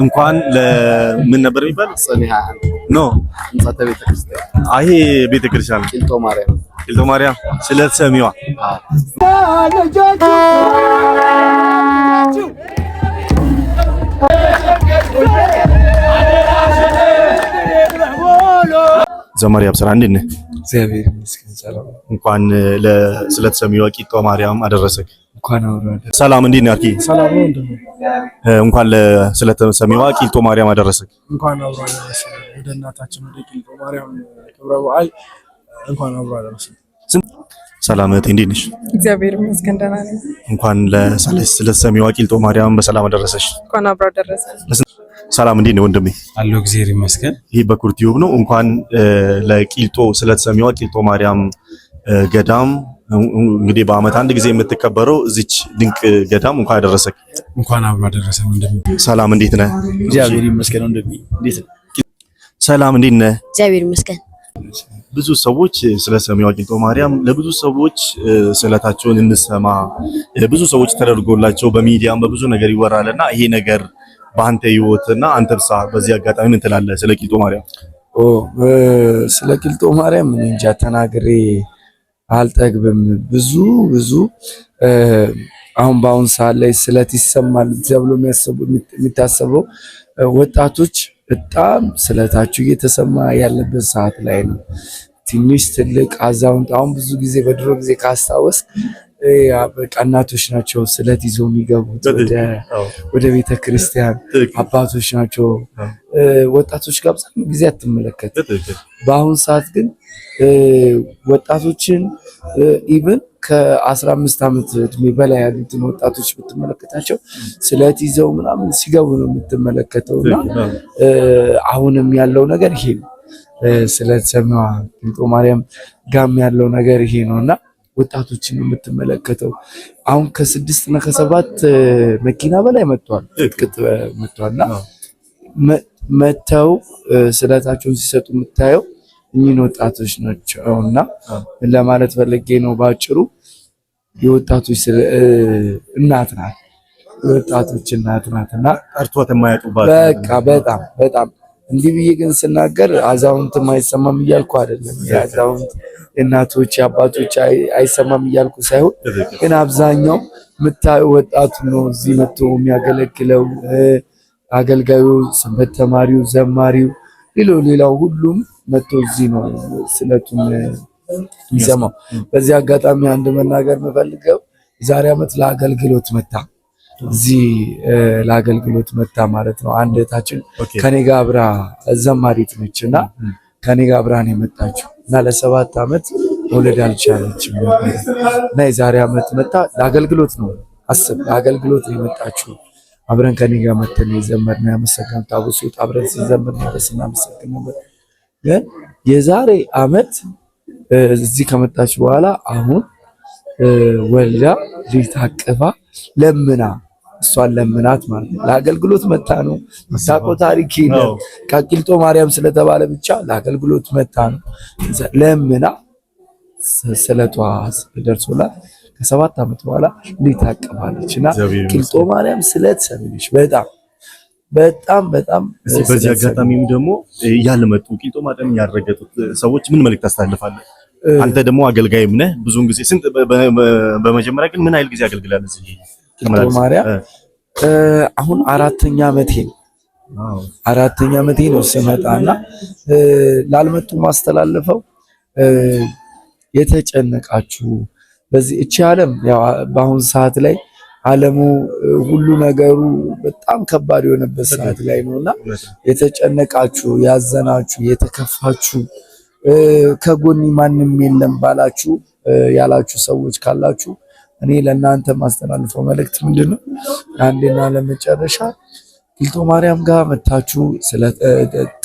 እንኳን ለምን ነበር የሚባል ጸኒሃ No። ህንጻተ ቤተክርስቲያን። ይሄ ቤተክርስቲያን ቂልጦ ማርያም። ቂልጦ ማርያም ስለት ሰሚዋ። ዘማሪ አብስራ፣ እንዴት ነህ? እግዚአብሔር ይመስገን ሰላም። እንኳን ለስለት ሰሚዋ ቂልጦ ማርያም አደረሰክ። እንኳን አብሮ አደረሰን። ሰላም፣ እንዴት ነህ አርኪ? ሰላም ነው ወንድሜ። እንኳን ለስለት ሰሚዋ ቂልጦ ማርያም አደረሰክ። እንኳን አብሮ አደረሰን። ወደ እናታችን ወደ ቂልጦ ማርያም ክብረ በዓል እንኳን አብሮ አደረሰን። ሰላም እህቴ፣ እንዴት ነሽ? እግዚአብሔር ይመስገን ደህና ነኝ። እንኳን ለስለት ሰሚዋ ቂልጦ ማርያም በሰላም አደረሰሽ። እንኳን አብሮ አደረሰን። ሰላም፣ እንዴት ነህ ወንድሜ? አለሁ፣ እግዚአብሔር ይመስገን። ይህ በኩር ቲዩብ ነው። እንኳን ለቂልጦ ስለት ሰሚዋ ቂልጦ ማርያም ገዳም፣ እንግዲህ በዓመት አንድ ጊዜ የምትከበረው እዚች ድንቅ ገዳም እንኳን አደረሰክ። እንኳን አብሮ አደረሰን ወንድሜ። ሰላም፣ እንዴት ነህ? እግዚአብሔር ይመስገን ወንድሜ። እንዴት ነህ? ሰላም፣ እንዴት ነህ? እግዚአብሔር ይመስገን። ብዙ ሰዎች ስለ ሰሚዋ ቂልጦ ማርያም ለብዙ ሰዎች ስዕለታቸውን እንሰማ፣ ብዙ ሰዎች ተደርጎላቸው በሚዲያም በብዙ ነገር ይወራልና ይሄ ነገር በአንተ ህይወትና አንተ ብሳ በዚህ አጋጣሚ ምን ትላለህ ስለ ቂልጦ ማርያም? ኦ፣ ስለ ቂልጦ ማርያም እኔ እንጃ ተናግሬ አልጠግብም። ብዙ ብዙ አሁን በአሁን ሰዓት ላይ ስለት ይሰማል ተብሎ የሚታሰበው ወጣቶች በጣም ስለታችሁ እየተሰማ ያለበት ሰዓት ላይ ነው። ትንሽ ትልቅ አዛውንት፣ አሁን ብዙ ጊዜ በድሮ ጊዜ ካስታወስ በቃ እናቶች ናቸው ስለት ይዘው የሚገቡት ወደ ቤተ ክርስቲያን፣ አባቶች ናቸው። ወጣቶች ጋር አብዛኛው ጊዜ አትመለከት። በአሁን ሰዓት ግን ወጣቶችን even ከ15 ዓመት እድሜ በላይ ያሉትን ወጣቶች ብትመለከታቸው ስለት ይዘው ምናምን ሲገቡ ነው የምትመለከተው። እና አሁንም ያለው ነገር ይሄ ነው። ስለት ሰሚዋ ቂልጦ ማርያም ጋም ያለው ነገር ይሄ ነው እና ወጣቶችን ነው የምትመለከተው። አሁን ከስድስት እና ከሰባት መኪና በላይ መጥቷል፣ ቅጥ መጥቷል። እና መተው ስለታቸውን ሲሰጡ የምታየው እኚህን ወጣቶች ናቸው። እና ምን ለማለት ፈልጌ ነው፣ ባጭሩ የወጣቶች እናት ናት፣ የወጣቶች እናት ናት። እና ጠርቷት የማያውቁባት። በቃ በጣም በጣም። እንዲህ ብዬ ግን ስናገር አዛውንትም አይሰማም እያልኩ አይደለም። የአዛውንት እናቶች አባቶች አይሰማም እያልኩ ሳይሆን ግን አብዛኛው የምታየው ወጣቱ ነው እዚህ መጥቶ የሚያገለግለው። አገልጋዩ፣ ሰንበት ተማሪው፣ ዘማሪው፣ ሌላው ሌላው ሁሉም መጥቶ እዚህ ነው ስለቱን የሚሰማው። በዚህ አጋጣሚ አንድ መናገር የምፈልገው የዛሬ ዓመት ለአገልግሎት መታ እዚህ ለአገልግሎት መታ ማለት ነው። አንድ እህታችን ከኔ ጋር አብራ ዘማሪት ነች እና ከኔ ጋር አብራ ነው የመጣችው እና ለ7 ዓመት መውለድ አልቻለችም ነበር እና የዛሬ ዓመት መታ ለአገልግሎት ነው፣ አስብ፣ ለአገልግሎት ነው የመጣችው። አብረን ከኔ ጋር መተን የዘመርነው፣ ያመሰገን ታቦት ሲወጣ አብረን ስንዘምር ነበር፣ ስናመሰግን ነበር። ግን የዛሬ ዓመት እዚህ ከመጣች በኋላ አሁን ወልዳ ልጅ ታቅፋ ለምና፣ እሷን ለምናት ማለት ነው። ለአገልግሎት መታ ነው። የምታውቀው ታሪክ የለም። ከቂልጦ ማርያም ስለተባለ ብቻ ለአገልግሎት መታ ነው። ለምና ስለቷ ደርሶላት ከ7 ዓመት በኋላ ልጅ ታቅፋለች። እና ቂልጦ ማርያም ስለት ሰሚ ነች። በጣም በጣም በጣም። በዚህ አጋጣሚም ደግሞ ያልመጡ፣ ቂልጦ ማርያም ያልረገጡት ሰዎች ምን መልዕክት ታስተላልፋለህ? አንተ ደግሞ አገልጋይም ነህ። ብዙውን ጊዜ ስንት በመጀመሪያ ግን ምን ያህል ጊዜ አገልግላል እዚህ? ቂልጦ ማርያም አሁን አራተኛ ዓመቴ ነው። አራተኛ ዓመቴ ነው ስመጣና ላልመጡ ማስተላልፈው የተጨነቃችሁ በዚህ እቺ ዓለም፣ ያው በአሁን ሰዓት ላይ ዓለሙ ሁሉ ነገሩ በጣም ከባድ የሆነበት ሰዓት ላይ ነውና የተጨነቃችሁ፣ ያዘናችሁ፣ የተከፋችሁ፣ ከጎኒ ማንም የለም ባላችሁ ያላችሁ ሰዎች ካላችሁ እኔ ለእናንተ ማስተላልፈው መልእክት ምንድን ነው? ለአንዴና ለመጨረሻ ቂልጦ ማርያም ጋር መታችሁ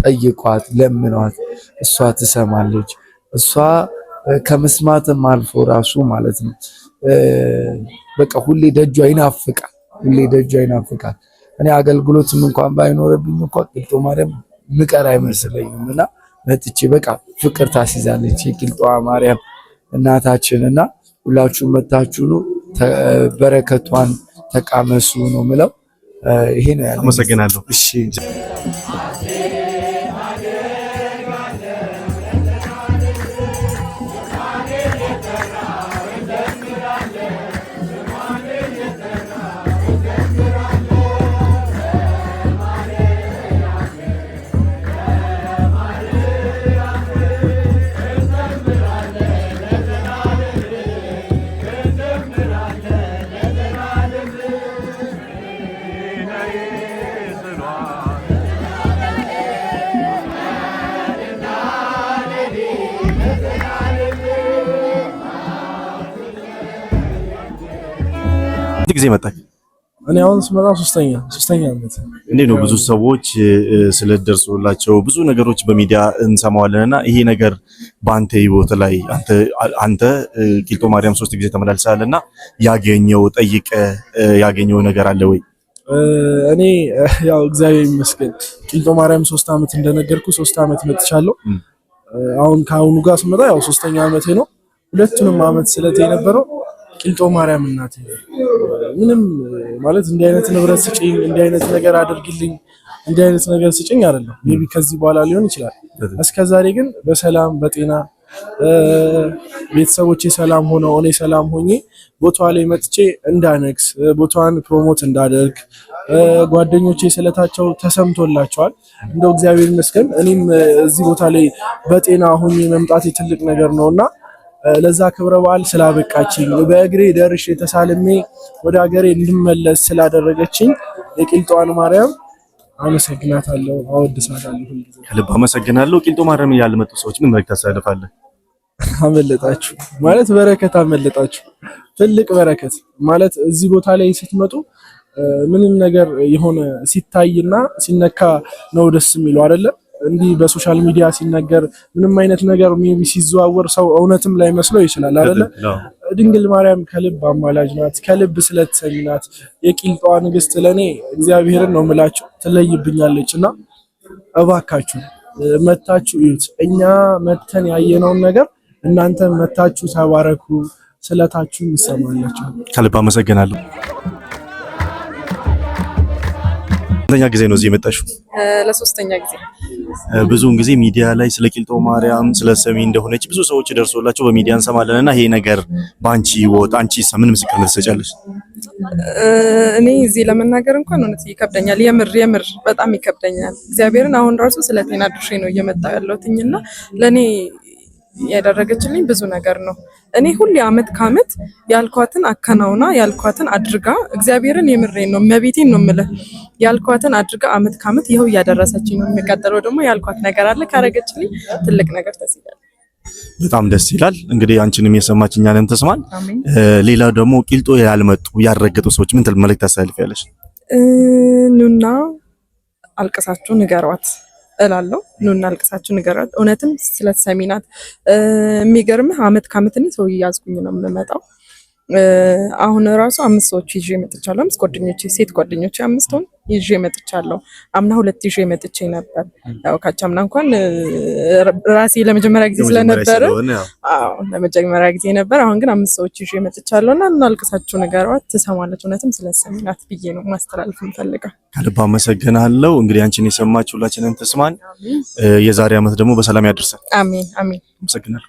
ጠይቋት፣ ለምኗት፣ እሷ ትሰማለች። እሷ ከመስማትም አልፎ ራሱ ማለት ነው በቃ ሁሌ ደጇ ይናፍቃል። ሁሌ ደጇ ይናፍቃል። እኔ አገልግሎትም እንኳን ባይኖርብኝ እንኳን ቂልጦ ማርያም ምቀር አይመስለኝም እና መጥቼ በቃ ፍቅር ታስይዛለች የቂልጦዋ ማርያም እናታችን። እና ሁላችሁም መታችሁ ነው በረከቷን ተቃመሱ ነው ምለው። ይሄ ነው ያለኝ። አመሰግናለሁ። እሺ። ስንት ጊዜ መጣህ? እኔ አሁን ስመጣ ሶስተኛ ዓመት። እንዴት ነው ብዙ ሰዎች ስለደርሶላቸው ብዙ ነገሮች በሚዲያ እንሰማዋለን እና ይሄ ነገር በአንተ ህይወት ላይ አንተ ቂልጦ ማርያም 3 ጊዜ ተመላልሰሃል እና ያገኘው ጠይቀ ያገኘው ነገር አለ ወይ? እኔ ያው እግዚአብሔር ይመስገን ቂልጦ ማርያም 3 ዓመት እንደነገርኩ 3 ዓመት መጥቻለሁ። አሁን ከአሁኑ ጋር ስመጣ ያው ሶስተኛ ዓመቴ ነው። ሁለቱንም ዓመት ስለት የነበረው ቂልጦ ማርያም እናቴ ምንም ማለት እንዲህ አይነት ንብረት ስጭኝ፣ እንዲህ አይነት ነገር አድርግልኝ፣ እንዲህ አይነት ነገር ስጭኝ አይደለም። maybe ከዚህ በኋላ ሊሆን ይችላል። እስከ ዛሬ ግን በሰላም በጤና ቤተሰቦቼ ሰላም ሆነው እኔ ሰላም ሆኜ ቦታዋ ላይ መጥቼ እንዳነግስ ቦታዋን promote እንዳደርግ ጓደኞቼ ስለታቸው ተሰምቶላቸዋል። እንደው እግዚአብሔር ይመስገን እኔም እዚህ ቦታ ላይ በጤና ሆኜ መምጣቴ ትልቅ ነገር ነውና ለዛ ክብረ በዓል ስላበቃችኝ በእግሬ ደርሼ ተሳልሜ ወደ ሀገሬ እንድመለስ ስላደረገችኝ የቂልጧን ማርያም አመሰግናታለሁ፣ አወድሳታለሁ። ሁልጊዜ ከልብ አመሰግናለሁ። ቂልጦ ማርያም ያልመጡ ሰዎች ምን መልዕክት ታስተላልፋለህ? አመለጣችሁ ማለት በረከት አመለጣችሁ፣ ትልቅ በረከት ማለት እዚህ ቦታ ላይ ስትመጡ ምንም ነገር የሆነ ሲታይና ሲነካ ነው ደስ የሚለው አይደለ? እንዲህ በ social media ሲነገር ምንም አይነት ነገር maybe ሲዘዋወር ሰው እውነትም ላይ መስለው ይችላል አይደለ? ድንግል ማርያም ከልብ አማላጅ ናት፣ ከልብ ስለተሰሚ ናት። የቂልጧ ንግስት ለኔ እግዚአብሔርን ነው የምላችሁ ትለይብኛለች። እና እባካችሁ መታችሁ እዩት። እኛ መተን ያየነውን ነገር እናንተ መታችሁ ተባረኩ፣ ስለታችሁ ይሰማላችሁ። ከልብ አመሰግናለሁ። ስንተኛ ጊዜ ነው እዚህ የመጣሽው? ለሶስተኛ ጊዜ። ብዙውን ጊዜ ሚዲያ ላይ ስለ ቂልጦ ማርያም ስለ ሰሚ እንደሆነች ብዙ ሰዎች ደርሶላቸው በሚዲያ እንሰማለን እና ይሄ ነገር በአንቺ ህይወት አንቺ ምን ምስክርነት ትሰጫለሽ? እኔ እዚህ ለመናገር እንኳን እውነት ይከብደኛል። የምር የምር በጣም ይከብደኛል። እግዚአብሔርን አሁን ራሱ ስለ ጤና ድርሼ ነው እየመጣሁ ያለሁትኝና ለእኔ ያደረገችልኝ ብዙ ነገር ነው። እኔ ሁሌ አመት ከአመት ያልኳትን አከናውና ያልኳትን አድርጋ እግዚአብሔርን የምሬን ነው መቤቴን ነው የምልህ ያልኳትን አድርጋ አመት ከአመት ይኸው እያደረሰችኝ ነው። የሚቀጥለው ደግሞ ያልኳት ነገር አለ ካረገችልኝ ትልቅ ነገር ተስይላል። በጣም ደስ ይላል። እንግዲህ አንቺንም የሰማች እኛንም ተስማን። ሌላው ደግሞ ቂልጦ ያልመጡ ያልረገጡ ሰዎች ምን መልዕክት ታስተላልፊያለሽ? ኑና አልቅሳችሁ ንገሯት እላለሁ። ኑና አልቅሳችሁ ንገሯት። እውነትም ስለተሰሚ ናት። የሚገርምህ አመት ከአመት እኔ ሰው እያዝኩኝ ነው የምመጣው። አሁን ራሱ 5 ሰዎች ይዤ መጥቻለሁ። 5 ጓደኞቼ፣ ሴት ጓደኞቼ 5ቱን ይዤ መጥቻለሁ። አምና 2 ይዤ መጥቼ ነበር። ያው ካቻምና እንኳን ራሴ ለመጀመሪያ ጊዜ ስለነበረ አዎ ለመጀመሪያ ጊዜ ነበር። አሁን ግን 5 ሰዎች ይዤ መጥቻለሁና እና አልቅሳችሁ ንገሯት፣ ትሰማለች። እውነትም ስለተሰሚ ናት ብዬ ነው ማስተላለፍ የምፈልገው። ከልብ አመሰግናለሁ። እንግዲህ አንቺን የሰማች ሁላችንን ትስማን። የዛሬ አመት ደግሞ በሰላም ያደርሰን። አሜን አሜን። አመሰግናለሁ።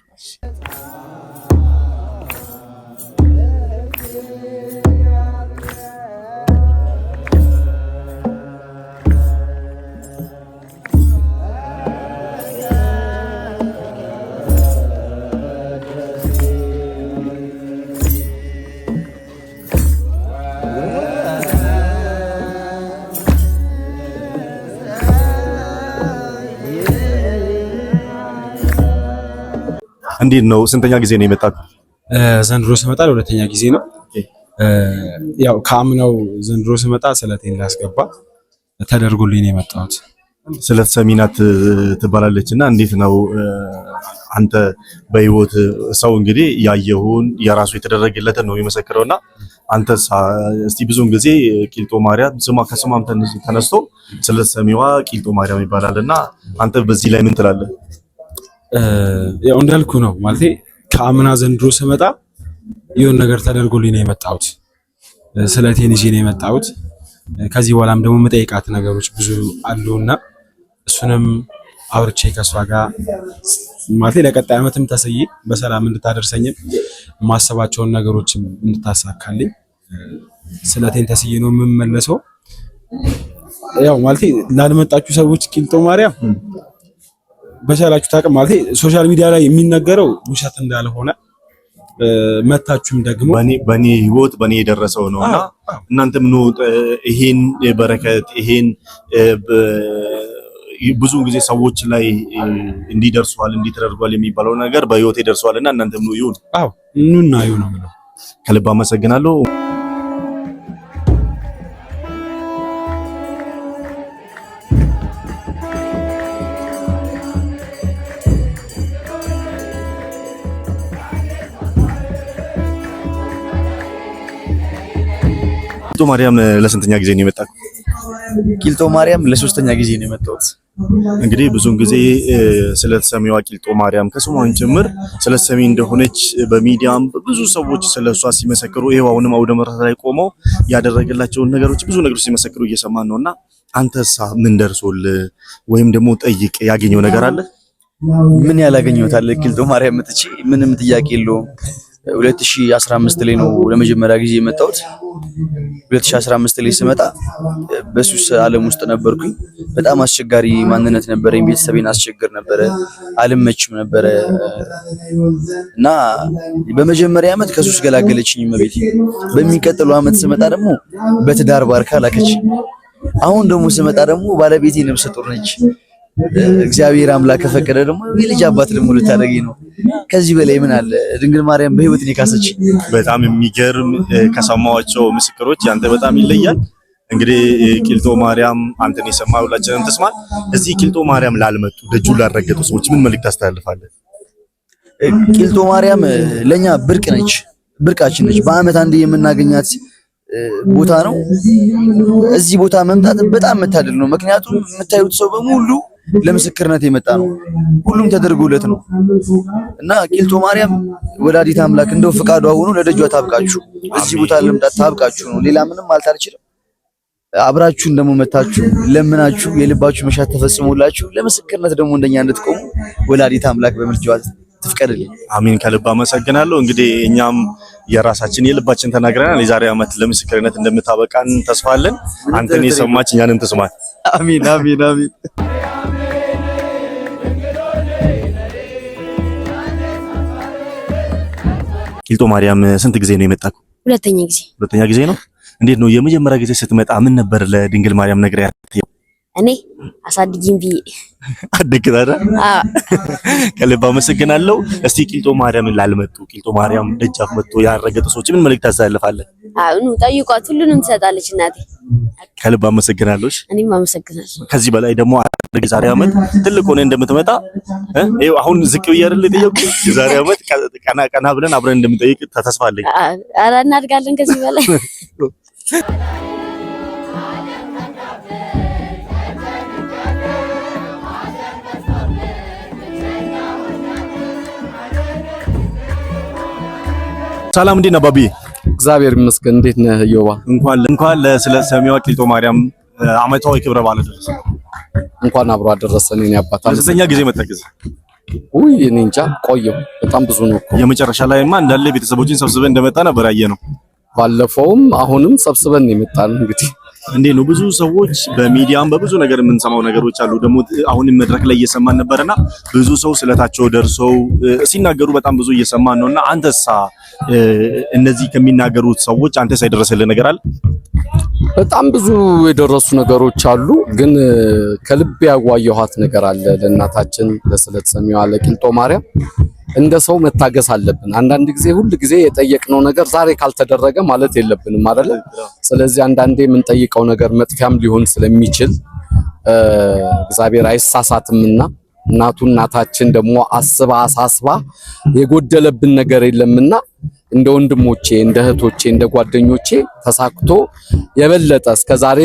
እንዴት ነው? ስንተኛ ጊዜ ነው የመጣው? ዘንድሮ ስመጣ ለሁለተኛ ጊዜ ነው። ያው ከአምናው ዘንድሮ ስመጣ ስለቴን ላስገባ ተደርጎልኝ ነው የመጣሁት። ስለት ሰሚ ናት ትባላለች እና እንዴት ነው አንተ በህይወት ሰው እንግዲህ ያየውን የራሱ የተደረገለትን ነው የሚመሰክረውና አንተ እስቲ ብዙውን ጊዜ ቂልጦ ማርያም ስሟ ከስሟም ተነስቶ ስለት ሰሚዋ ቂልጦ ማርያም ይባላልና አንተ በዚህ ላይ ምን ትላለህ? ያው እንዳልኩ ነው ማለቴ ከአምና ዘንድሮ ስመጣ የሆነ ነገር ተደርጎልኝ ነው የመጣሁት። ስለቴን ይዤ ነው የመጣሁት። ከዚህ በኋላም ደግሞ መጠይቃት ነገሮች ብዙ አሉና እሱንም አውርቼ ከእሷ ጋር ማለት ለቀጣይ ዓመትም ተስዬ በሰላም እንድታደርሰኝም የማሰባቸውን ነገሮችም እንድታሳካልኝ ስለቴን ተስዬ ነው የምመለሰው። ያው ማለት ላልመጣችሁ ሰዎች ቂልጦ ማርያም በቻላችሁት አቅም ማለት social media ላይ የሚነገረው ውሸት እንዳልሆነ መታችሁም ደግሞ በኔ ህይወት በኔ የደረሰው ነውና እናንተም ኑ ይሄን በረከት ይሄን ብዙ ጊዜ ሰዎች ላይ እንዲደርሷል እንዲተደርጓል የሚባለው ነገር በህይወቴ ደርሷልና እናንተም ኑ ይሁን። አዎ ኑና ይሁን ነው የምለው። ከልብ አመሰግናለሁ። ቂልጦ ማርያም ለስንተኛ ጊዜ ነው የመጣው? ቂልጦ ማርያም ለሶስተኛ ጊዜ ነው የመጣሁት። እንግዲህ ብዙውን ጊዜ ስለ ሰሚዋ ቂልጦ ማርያም ከስሟን ጭምር ስለ ሰሚ እንደሆነች በሚዲያም ብዙ ሰዎች ስለ እሷ ሲመሰክሩ ይኸው አሁንም አውደ ምሕረት ላይ ቆመው ያደረገላቸውን ነገሮች ብዙ ነገሮች ሲመሰክሩ እየሰማን ነውና አንተሳ ምን ደርሶልህ ወይም ደግሞ ጠይቅ ያገኘው ነገር አለ? ምን ያላገኘሁት አለ? ቂልጦ ማርያም መጥቼ ምንም ጥያቄ የለውም። 2015 ላይ ነው ለመጀመሪያ ጊዜ የመጣሁት። 2015 ላይ ስመጣ በሱስ ዓለም ውስጥ ነበርኩኝ። በጣም አስቸጋሪ ማንነት ነበረኝ። ቤተሰቤን አስቸግር ነበረ፣ አልመችም ነበረ እና በመጀመሪያ ዓመት ከሱስ ገላገለችኝ እመቤቴ። በሚቀጥለው ዓመት ስመጣ ደግሞ በትዳር ባርካ ላከች። አሁን ደግሞ ስመጣ ደግሞ ባለቤቴ ነፍሰ ጡር ነች። እግዚአብሔር አምላክ ከፈቀደ ደግሞ የልጅ አባት ደግሞ ልታደርገኝ ነው። ከዚህ በላይ ምን አለ? ድንግል ማርያም በሕይወት ነው የካሰች። በጣም የሚገርም ከሰማኋቸው ምስክሮች ያንተ በጣም ይለያል። እንግዲህ ቂልጦ ማርያም አንተን የሰማ ሁላችንም ተስማል። እዚህ ቂልጦ ማርያም ላልመጡ ደጁን ላልረገጡ ሰዎች ምን መልእክት ታስተላልፋለህ? ቂልጦ ማርያም ለኛ ብርቅ ነች፣ ብርቃችን ነች። በአመት አንዴ የምናገኛት ቦታ ነው። እዚህ ቦታ መምጣት በጣም መታደል ነው። ምክንያቱም የምታዩት ሰው በሙሉ ለምስክርነት የመጣ ነው። ሁሉም ተደርጎለት ነው እና ቂልጦ ማርያም ወላዲት አምላክ እንደው ፍቃዷ ሆኖ ለደጇ ታብቃችሁ፣ እዚህ ቦታ ለመምጣት ታብቃችሁ ነው። ሌላ ምንም ማለት አልችልም። አብራችሁን ደግሞ መታችሁ ለምናችሁ የልባችሁ መሻት ተፈጽሞላችሁ ለምስክርነት ደግሞ እንደኛ እንድትቆሙ ወላዲት አምላክ በምልጃዋ ትፍቀድልኝ። አሜን። ከልብ አመሰግናለሁ። እንግዲህ እኛም የራሳችን የልባችን ተናግረናል። የዛሬ ዓመት ለምስክርነት እንደምታበቃን ተስፋ አለን። አንተን የሰማች እኛንም ትስማል። አሜን፣ አሜን፣ አሜን። ቂልጦ ማርያም ስንት ጊዜ ነው የመጣው? ሁለተኛ ጊዜ። ሁለተኛ ጊዜ ነው። እንዴት ነው የመጀመሪያ ጊዜ ስትመጣ ምን ነበር ለድንግል ማርያም ነግሪያት? እኔ አሳድጊኝ ብዬ አደግ ታዲያ። አዎ። ከልብ አመሰግናለሁ። እስቲ ቂልጦ ማርያምን ላልመጡ ቂልጦ ማርያም ደጃፍ መጥቶ ያረገጡ ሰዎች ምን መልእክት ታስተላልፋለህ? አዎ ኑ ጠይቋት፣ ሁሉንም ትሰጣለች እናቴ። ከልብ አመሰግናለሁ። እሺ፣ እኔም አመሰግናለሁ። ከዚህ በላይ ደግሞ አድርግ። የዛሬ ዓመት ትልቅ ሆነ እንደምትመጣ ይኸው አሁን ዝቅ ብዬ አይደል የጠየኩህ? የዛሬ ዓመት ቀና ቀና ብለን አብረን እንደምንጠይቅ ተስፋ አለኝ። ኧረ እናድጋለን ከዚህ በላይ። ሰላም፣ እንዴት ነህ ባቢዬ? እግዚአብሔር ይመስገን። እንዴት ነህ ዮባ? እንኳን ለስለ ሰሚዋ ቂልጦ ማርያም ዓመታዊ ክብረ በዓል አደረሰ። እንኳን አብሮ አደረሰን። የኔ አባት ለስንተኛ ጊዜ መጣህ? ጊዜ ውይ እኔ እንጃ ቆየሁ። በጣም ብዙ ነው እኮ። የመጨረሻ ላይማ እንዳለ ቤተሰቦችን ሰብስበን እንደመጣ ነበር ያየነው። ባለፈውም አሁንም ሰብስበን ነው የመጣን። እንግዲህ እንዴት ነው ብዙ ሰዎች በሚዲያም በብዙ ነገር የምንሰማው ነገሮች አሉ። ደግሞ አሁንም መድረክ ላይ እየሰማን ነበርና ብዙ ሰው ስለታቸው ደርሰው ሲናገሩ በጣም ብዙ እየሰማን ነውና አንተሳ እነዚህ ከሚናገሩት ሰዎች አንተሳ የደረሰልህ ነገር አለ? በጣም ብዙ የደረሱ ነገሮች አሉ። ግን ከልብ ያዋየኋት ነገር አለ ለእናታችን ለስለት ሰሚዋ ለቂልጦ ማርያም። እንደ ሰው መታገስ አለብን። አንዳንድ ጊዜ ሁል ጊዜ የጠየቅነው ነገር ዛሬ ካልተደረገ ማለት የለብንም አይደለ? ስለዚህ አንዳንዴ የምንጠይቀው ነገር መጥፊያም ሊሆን ስለሚችል እግዚአብሔር አይሳሳትምና እናቱ እናታችን ደግሞ አስባ አሳስባ የጎደለብን ነገር የለምና እንደ ወንድሞቼ፣ እንደ እህቶቼ፣ እንደ ጓደኞቼ ተሳክቶ የበለጠ እስከዛሬ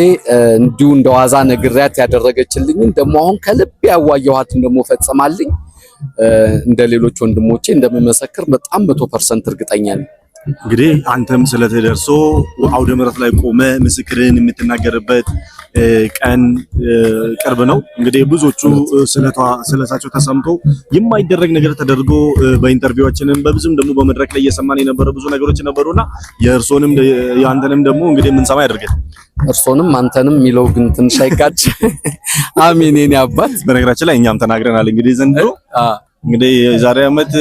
እንዲሁ እንደ ዋዛ ነግሪያት ያደረገችልኝን ደግሞ አሁን ከልብ ያዋየኋትን ደግሞ ፈጽማልኝ እንደ ሌሎች ወንድሞቼ እንደምመሰክር በጣም 100% እርግጠኛ ነኝ። እንግዲህ አንተም ስለተደርሶ አውደ ምሕረት ላይ ቆመ ምስክርን የምትናገርበት ቀን ቅርብ ነው። እንግዲህ ብዙዎቹ ስለታቸው ተሰምቶ የማይደረግ ነገር ተደርጎ በ interview ኣችንም በብዙም ደግሞ በመድረክ ላይ እየሰማን የነበረ ብዙ ነገሮች ነበሩና የእርሶንም የአንተንም ደግሞ እንግዲህ የምንሰማ ያደርገን። እርሶንም አንተንም የሚለው ግን ትንሽ አይጋጭ? አሜን የኔ አባት። በነገራችን ላይ እኛም ተናግረናል። እንግዲህ ዘንድሮ እንግዲህ የዛሬ ዓመት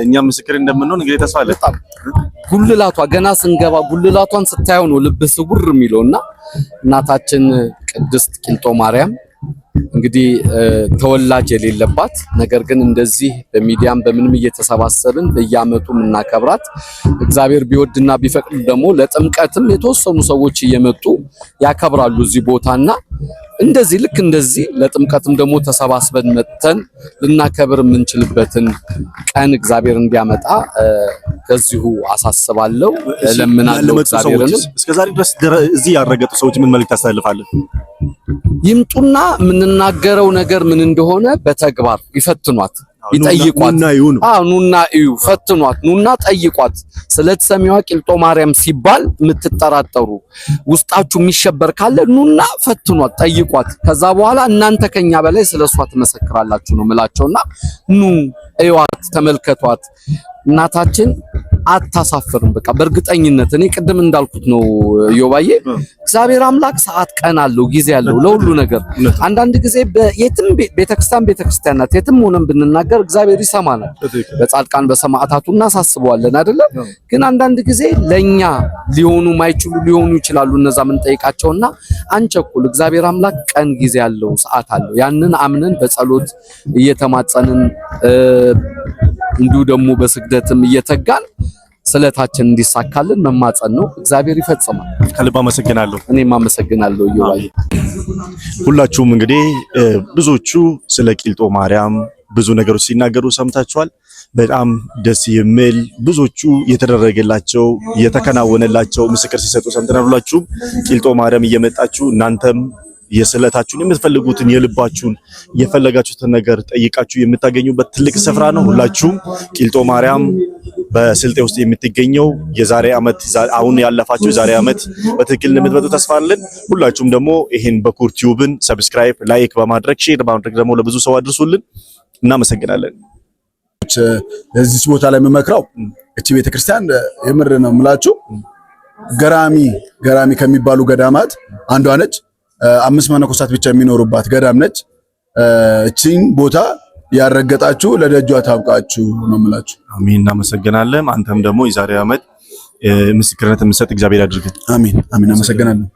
እኛም ምስክር እንደምንሆን እንግዲህ ተስፋ አለ። ጉልላቷ ገና ስንገባ ጉልላቷን ስታየው ነው ልብ ስውር የሚለውና እናታችን ቅድስት ቂልጦ ማርያም እንግዲህ ተወላጅ የሌለባት ነገር ግን እንደዚህ በሚዲያም በምንም እየተሰባሰብን በየዓመቱ የምናከብራት እግዚአብሔር ቢወድና ቢፈቅድ ደግሞ ለጥምቀትም የተወሰኑ ሰዎች እየመጡ ያከብራሉ እዚህ ቦታና እንደዚህ ልክ እንደዚህ ለጥምቀትም ደግሞ ተሰባስበን መጥተን ልናከብር የምንችልበትን ቀን እግዚአብሔር እንዲያመጣ ከዚሁ አሳስባለሁ፣ እለምናለሁ። እግዚአብሔርንም እስከዛሬ ድረስ እዚህ ያረገጡ ሰዎች ምን መልእክት ታስተላልፋለህ? ይምጡና የምንናገረው ነገር ምን እንደሆነ በተግባር ይፈትኗት፣ ይጠይቋት። አዎ ኑና እዩ፣ ፈትኗት፣ ኑና ጠይቋት። ስለተሰሚዋ ቂልጦ ማርያም ሲባል የምትጠራጠሩ ውስጣችሁ የሚሸበር ካለ ኑና ፈትኗት፣ ጠይቋት። ከዛ በኋላ እናንተ ከኛ በላይ ስለሷ ትመሰክራላችሁ ነው ምላቸውና ኑ እዩዋት፣ ተመልከቷት። እናታችን አታሳፍርም። በቃ በእርግጠኝነት እኔ ቅድም እንዳልኩት ነው ዮባዬ፣ እግዚአብሔር አምላክ ሰዓት ቀን አለው ጊዜ አለው ለሁሉ ነገር። አንዳንድ ጊዜ የትም ቤተክርስቲያን ቤተክርስቲያን ናት፣ የትም ሆነን ብንናገር እግዚአብሔር ይሰማናል። በጻድቃን በሰማዕታቱ እናሳስበዋለን አይደለ? ግን አንዳንድ ጊዜ ለኛ ሊሆኑ ማይችሉ ሊሆኑ ይችላሉ እነዛ የምንጠይቃቸውና አንቸኩል። እግዚአብሔር አምላክ ቀን ጊዜ አለው ሰዓት አለው። ያንን አምነን በጸሎት እየተማጸንን እንዲሁ ደግሞ በስግደትም እየተጋን ስለታችን እንዲሳካልን መማጸን ነው። እግዚአብሔር ይፈጽማል። ከልብ አመሰግናለሁ። እኔም አመሰግናለሁ። እየዋየ ሁላችሁም እንግዲህ ብዙዎቹ ስለ ቂልጦ ማርያም ብዙ ነገሮች ሲናገሩ ሰምታችኋል። በጣም ደስ የሚል ብዙዎቹ የተደረገላቸው የተከናወነላቸው ምስክር ሲሰጡ ሰምተናል። ሁላችሁም ቂልጦ ማርያም እየመጣችሁ እናንተም የስለታችሁን የምትፈልጉትን የልባችሁን የፈለጋችሁትን ነገር ጠይቃችሁ የምታገኙበት ትልቅ ስፍራ ነው። ሁላችሁም ቂልጦ ማርያም በስልጤ ውስጥ የምትገኘው የዛሬ ዓመት አሁን ያለፋችሁ የዛሬ ዓመት በትክክል እንደምትመጡ ተስፋ አለን። ሁላችሁም ደግሞ ይሄን በኩር ቲዩብን subscribe፣ like በማድረግ share በማድረግ ደግሞ ለብዙ ሰው አድርሱልን። እናመሰግናለን። ለዚች ቦታ ላይ የምመክረው እቺ ቤተክርስቲያን የምር ነው የምላችሁ ገራሚ ገራሚ ከሚባሉ ገዳማት አንዷ ነች። 5 መነኮሳት ብቻ የሚኖሩባት ገዳም ነች። እቺን ቦታ ያረገጣችሁ ለደጇ ታብቃችሁ ነው የምላችሁ። አሜን። እናመሰግናለን። አንተም ደግሞ የዛሬ ዓመት ምስክርነት የምሰጥ እግዚአብሔር ያድርግን። አሜን አሜን። አመሰግናለሁ።